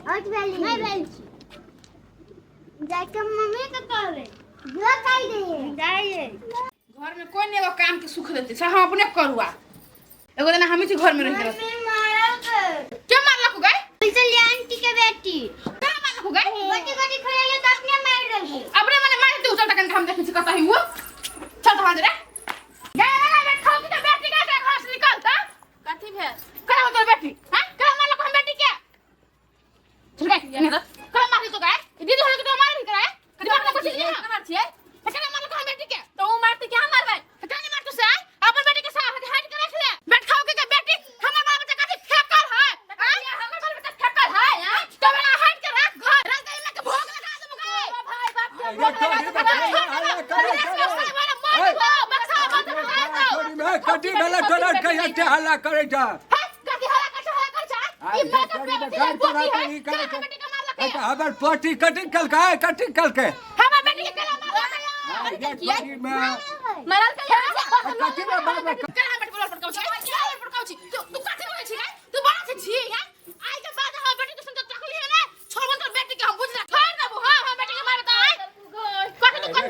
और भेली नहीं भेल छी। जाके मम्मी के कहबे जो खाइ दे जाइए। घर में कोई नहीं एगो काम के सुख देते, सब हम अपने करुआ। एगो दिन हम ही घर में रह गेल। मम्मी मारल के। के मारलक गए? चल आंटी के बेटी। के मारलक गए? गोटी गोटी खेले तो अपने मार रही। अपने मने मार दे, उचल तक हम देखै छी कतऽ ही वो। चल तो रे गए ना बैठो कि तो बेटी का घर से निकलता। कथी भेल? करा तोर बेटी? हां, करा मारलक हम बेटी के? चल गए नहीं तो करा मारली तो गए दीदी होले के तो मार भी कराए दिमाग में कुछ नहीं है। मार छियै? करा मारलक हम बेटी के? तो उ मारते क्या मारबै? तो नहीं मारतो से अपन बेटी के साथ हाथ के रख ले बैठाओ के बेटी हमर बाल बच्चा कथी फेकल है? हमर बाल बच्चा फेकल है? हां, तो बड़ा हट के रख घर रख दे में के भोग लगा देबो गए। भाई बाप के भोग लगा। कथी भेलै तोरा के एते हल्ला करै छ? हमर पोटी कटिंग कलकै, कटिंग कलकै। मरल के कथी में बाप? तू बड़ा छी हैं? आई के बाद हम बेटी के संग तकली है ना, छोड़बन तोर बेटी के हम, बुझला? छोड़ देबो। हां हां, बेटी के मारबे त आय कथी तू कथी?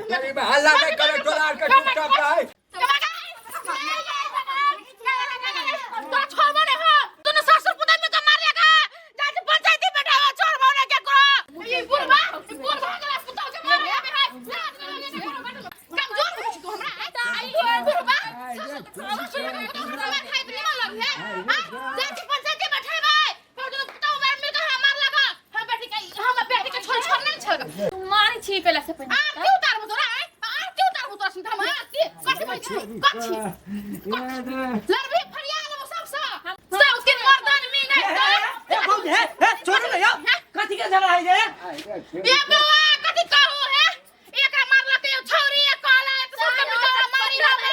हल्ला नहि करै तोरा आरके, चुपचाप रहै। तोरा छोड़बो ने हो, दुनु ससुर पुतोह मिल के मारले का जाके पंचायती बैठावा। छोड़बो ने केकरो। ई बुढ़बा, ई बुढ़बा गेला पुतोह के मारे आबे है। कमजोर होइ छी तू हमरा? आई बुढ़बा ससुर पुतोह के मार खाइ त निमन लग है। हां, जाके पंचायती बैठेबै, फिर दुनु पुतोह मार मिल के मार लगा हम बेटी के। हम बेटी के छोड़ छोड़ नहीं छोड़। मारै छी पहले से पहिने। आरती उतारबो तोरा, आरती उतारबो तोरा। सुन, हम आरती कथी बोलै छी? कथी लड़बी? फरिया लेबो सबसँ सब के मर्दन में नहीं तो। ए भौजी, हे हे, छोड़ू ने यौ, कथी के झगड़ा है जे? ए बौआ, कथी कहू हे, एकरा मारलक एगो छौरी, एक कहला त सब के मिलके हमरा मारी हवे।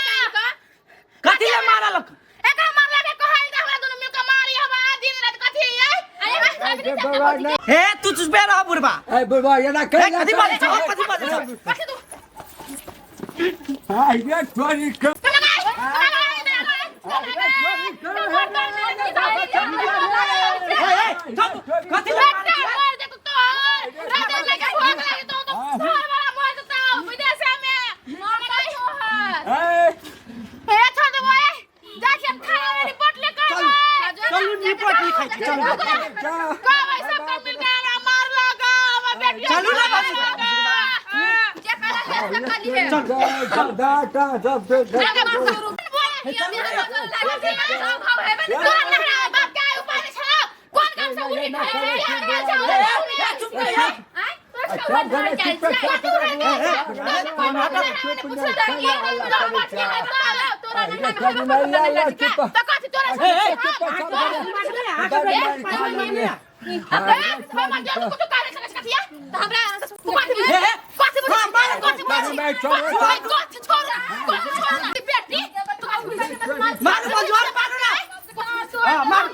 कथी ले मारलक? एकरा मारलक, कहल जे हमरा दुनू मिलके मारी हवे दिन रात। कथी ये? हे, तू चुप रह बुढ़बा। ए बुढ़बा, एना हे, कैला? कथी बाजै छौ? कथी बाजै छौ? कथी तू? आइ तोरी के। हे हे, चुप, कथी ले मारै बेटा छी? मर जेतौ तोहर, रात में के भोग लागि जेतौ तो तोहर वाला मर जेतौ विदेश में मरल तोहर। हे, छोड़ देबो। ए, जाइ छी हम थाना में रिपोर्ट ले के चल चलू, रिपोर्ट लिखाइ छी, चलू। कहबै सब के मिल के हमरा मारलक, हमर बेटिया। चलू ना बाबू। जे कहला से कहली है। चल चुप रह यार। मारू भौजी, मारू, मारू ना। हाँ, मारू।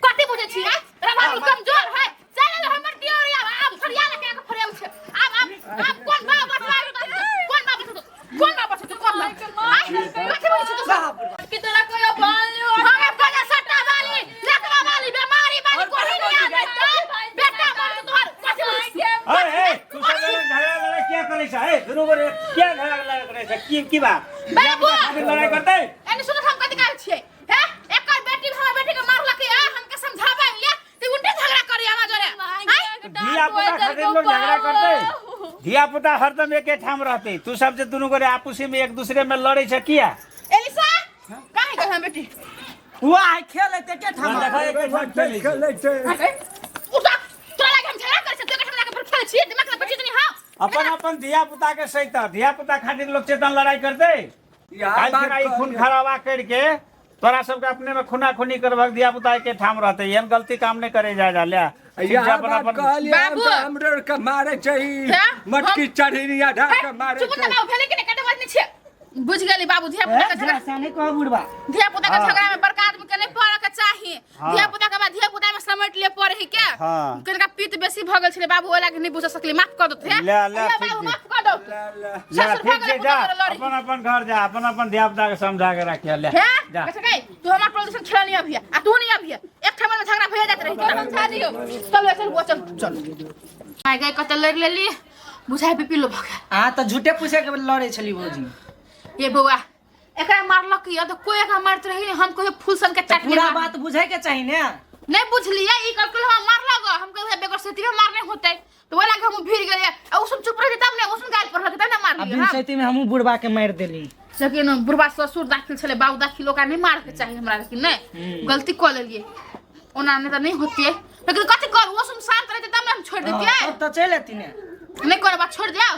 कथी बुझै छी? रभाबी कमजोर है, चल हमर दियोर। आब आब फरिया लके के फरिया छै। आब आब आब कोन बा बचवा? कोन बा बचतो? कोन बा बचतो? कोन बा? कथी बुझै छी तू सब? कि तोरा कोई बाल हमरा कोना सट्टा वाली, लकवा वाली, बीमारी वाली कोई नहीं आबै त बेटा मर तोहर। कथी बुझै छी? ए ए, तू सब झगड़ा लड़ाई किया करै छ? ए, दुनू गोरे किया झगड़ा लड़ाई करै छ? की की बात? बाबू! खातिर लड़ाई करतै? एने सुन, हम कथी कहै छियै हे, एकर बेटी हमर बेटी के मारलक आ हमके समझाबै ले त उल्टे झगड़ा करी हमरा जोरे। धिया पुता खातिर लोग झगड़ा करतै? धिया पुता हरदम एके ठाम रहतै। तू सब जे दुनू गोरे आपसी में एक दूसरे में लड़ै छ किया? एलिसा काहे गेल हम बेटी? वाह, खेल हेतै के ठाम। देखा, एके ठाम खेलै छै। उठा, तोरा लागे हम झगड़ा करै छी, तू एके ठाम लागे फिर खेलै छी, दिमाग में बैठी नहीं। हां, अपन अपन धिया पुता के सहित धिया पुता खातिर लोग चेतन लड़ाई करतै? काल्हि खना ई खून खराबा करके तोरा सबके अपने में खूना खूनी करबक, धिया पुता के ठाम रहते, एहन गलती काम नहीं करे जा जा ले। यहाँ अपन बात अपन कहलियै हम बाबू। तऽ हमरो आरके मारे छै। हैं? मटकी चढ़ेनी आधा के मारे चुप छै। ना बाबू, भेलै कि नहीं? कटे बजने छियै, बुझ गेली बाबू। धिया पुता के झगड़ा से नहीं कह बुढ़बा। धिया पुता के झगड़ा में बड़का आदमी के नहीं पड़े के चाही। धिया पुता के बाद धिया पुता में समेट लिए पड़े ही के। हाँ। कनिका पीत बेसी भऽ गेल छलै बाबू, ओहि लागी नहीं बुझ सकली। माफ कर दो। ले, ले, ठीक बाबू, छै। माफ कर दो। जा ससुर ठीक भऽ छै गेलै जा पुतोह लड़ी अपन अपन घर जा अपन अपन धिया पुता के समझा के राखिया ले हे जा कैसे गई तू हमार प्रदूषण खेल नहीं अभी आ तू नहीं अभी एक ठमन में झगड़ा भइया जात रही तोरा समझा दियो चल चल बुआ चल चल आइ गई कत लड़ लेली बुझाइ पे पीलो भगा अहाँ तऽ झूठे पूछे के लड़े छली भौजी ये बौआ एकरा मारलक या तो कोई एकरा मारत रही हम कहियो फूल सन के तऽ चटनी पूरा मार- बात बुझे के चाही ने नहीं बुझलिए ई कल हम मारलक हम कहियो बेगर सेती में मारने होते तो ओला के हम भीड़ गेलिए आ उसम चुप रहे तब ने उसम गाल पड़लक तब ने आ मारलिए बिन हम सैती में हमहूँ बुढ़बा के मारि देली लेकिन बुढ़बा ससुर दाखिल छले बाबू दाखिल ओकरा नहीं मार के चाही हमरा लेकिन नहीं गलती कऽ लेलिए ओना नहीं तऽ नहीं होतिए लेकिन कथी करू ओ सुन शांत रहते तब ने हम छोड़ देतिए तब तऽ चलि अती ने नहीं कोनो बात छोड़ दिया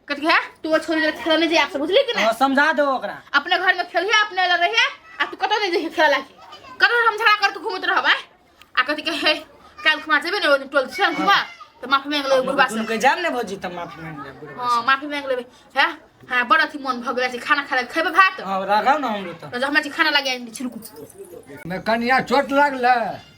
कथी है तू वो छोड़ दे खेल नहीं जाए आपसे बुझली कि नहीं हाँ, समझा दो ओकरा अपने घर में खेलिए अपने लग रहिए आ तू कतौ नहीं जइहे खेला लागी कतौ हम झगड़ा कर तू घूमत रहबै आ कथी के हे काल्हि खुमा जेबे ने ओइ टोल दिसन घुमा तऽ माफी मांगि लेबै बुढ़बा से दुनू के जायब ने भौजी तब माफी मांगि लेब बुढ़बा हाँ माफी मांगि लेबै है हाँ बड़ अथी मन भऽ गेल छै खाना खा खेबै भात से। हाँ लगाउ ने हमरो तऽ तऽ हमरा छै खाना लगे आनि छिड़कू में कनिया चोट लागल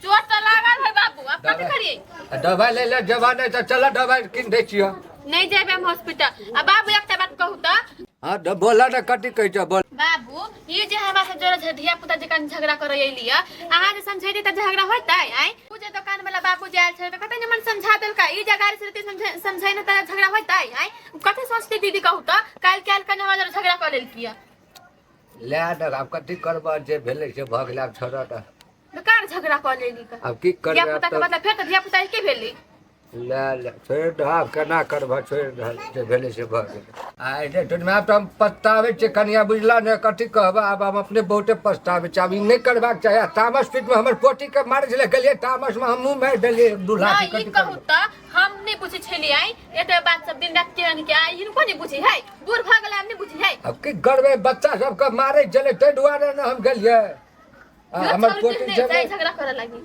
चोट तऽ लागल है बाबू अब कथी करियै आ दवाइ लै लए जबा नहि तऽ चल दवाइ कीन दै छियौ नहीं जेबै हम हॉस्पिटल आ बाबू एकटा बात कहू तऽ हाँ तऽ बोला ने कथी कहै छौ बोल बाबू ई जे हमरा सब जोरे छै धिया पुता जकाँ झगड़ा करे अयली अहाँ जे समझेती तऽ झगड़ा होइतै आँय उ जे दोकान वाला बाबू जे आयल छलै तऽ कते निमन समझा देलकै ई जे गाड़ी से समझे समझै ने तऽ झगड़ा होइतै आँय उ कथी सोचती दीदी कहू तऽ काल्हि के आयल कने हमरा जोरे झगड़ा कऽ लेलकी लए दऽ आब कथी करबह जे भेलै से भऽ गेलै आब छोड़ऽ दऽ बेकार झगड़ा कऽ लेली आब की धिया करबै आब पुता के तऽ मतलब फेर तऽ धिया पुता के भेली ले ले छोड़ि दह आब केना करबह छोड़ि दह जे भेलै से भऽ गेलै आ एते टोटमे आब तऽ हम पछताबै छियै कनिया बुझलह ने कथी कहबह आब हम अपने बहुते पछताबै छियै आब ई नहि करबाक चाही आ तामस पीटमे हमर पोटीके मारै छलै गेलियै तामसमे हमहूँ मारि देलियै दू लाख नहि ई कहू तऽ हम नहि बुझै छलियै एते बात सब दिन रात केहन के आइ हिनको नहि बुझै है बूढ़ भऽ गेलै आब नहि बुझै है आब की करबै बच्चा सबके मारै छलै ताहि दुआरे ने हम गेलियै आ हमर पोटी झगड़ा करऽ लागी